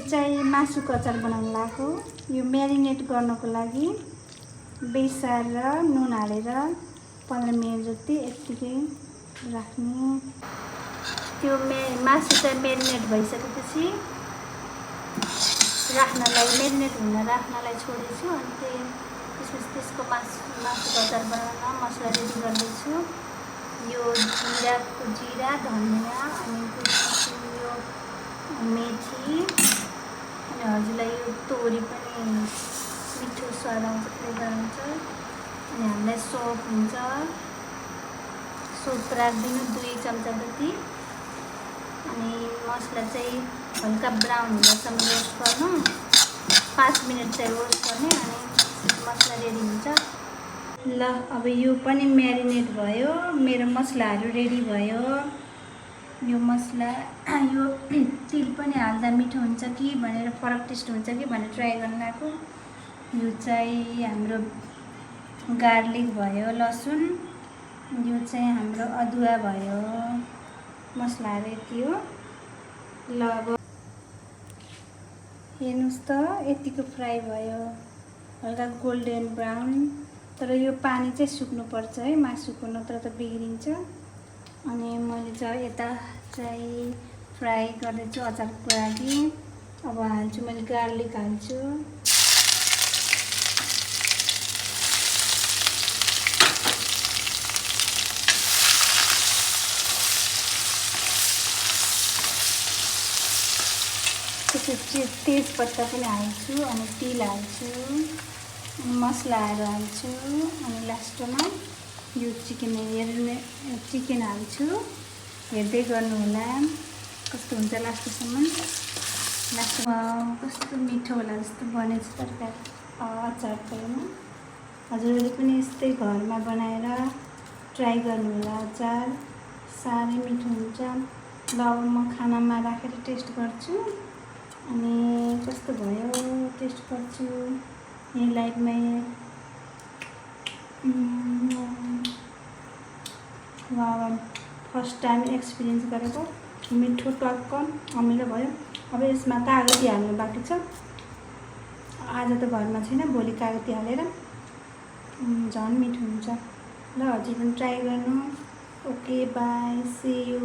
चाहिँ मासुको अचार बनाउन लगाएको। यो म्यारिनेट गर्नको लागि बेसार र नुन हालेर 15 मिनट जति यत्तिकै राख्ने। त्यो मासु चाहिँ म्यारिनेट भइसकेपछि म्यारिनेट हुन राख्नलाई छोडेछु। अनि त्यसपछि त्यसको मासुको अचार बनाउन मसला रेडी गर्दैछु। यो जीरा, धनिया, अनि त्यसपछि यो मेथी, अनि हजुरलाई यो तोरी पनि मिठो स्वाद आउँछ, फ्लेभर आउँछ। अनि हामीलाई सोप हुन्छ, सोप राखिदिनु 2 चम्चा जति। अनि मसला चाहिँ हल्का ब्राउन हुँदासम्म रोस्ट गर्नु, 5 मिनट चाहिँ रोस्ट गर्ने। अनि मसला रेडी हुन्छ। ल अब यो पनि म्यारिनेट भयो, मेरो मसलाहरू रेडी भयो। यो मसला यो तिल पनि हाल्दा मिठो हुन्छ कि भनेर, फरक टेस्ट हुन्छ कि भनेर ट्राई गर्न आएको। यो चाहिँ हाम्रो गार्लिक भयो, लसुन। यो चाहिँ हाम्रो अदुवा भयो। मसलाहरू यति हो। ल अब हेर्नुहोस् त, यतिको फ्राई भयो, हल्का गोल्डन ब्राउन। तर यो पानी चाहिँ सुक्नुपर्छ है मासुको, नत्र त बिग्रिन्छ। अनि मैले चाहिँ यता चाहिँ फ्राई गर्दैछु अचारको लागि। अब हाल्छु, मैले गार्लिक हाल्छु। त्यसपछि तेजपत्ता पनि हाल्छु, अनि तिल हाल्छु, मसलाहरू हाल्छु। अनि लास्टमा यो चिकन हाल्छु। हेर्दै गर्नु होला कस्तो हुन्छ लास्टसम्म। लास्टमा कस्तो मिठो होला जस्तो बनेछ तरकारी अचार चाहिँ। हजुरहरूले पनि यस्तै घरमा बनाएर ट्राई गर्नु होला। अचार साह्रै मिठो हुन्छ। ल अब म खानामा राखेर टेस्ट गर्छु, अनि कस्तो भयो टेस्ट गर्छु। यही लाइफमै फर्स्ट टाइम एक्सपिरियन्स गरेको, मिठो टक्क अमिलो भयो। अब यसमा कागती हाल्नु बाँकी छ। आज त घरमा छैन, भोलि कागती हालेर झन् मिठो हुन्छ। ल हजुर पनि ट्राई गर्नु। Okay bye, see you.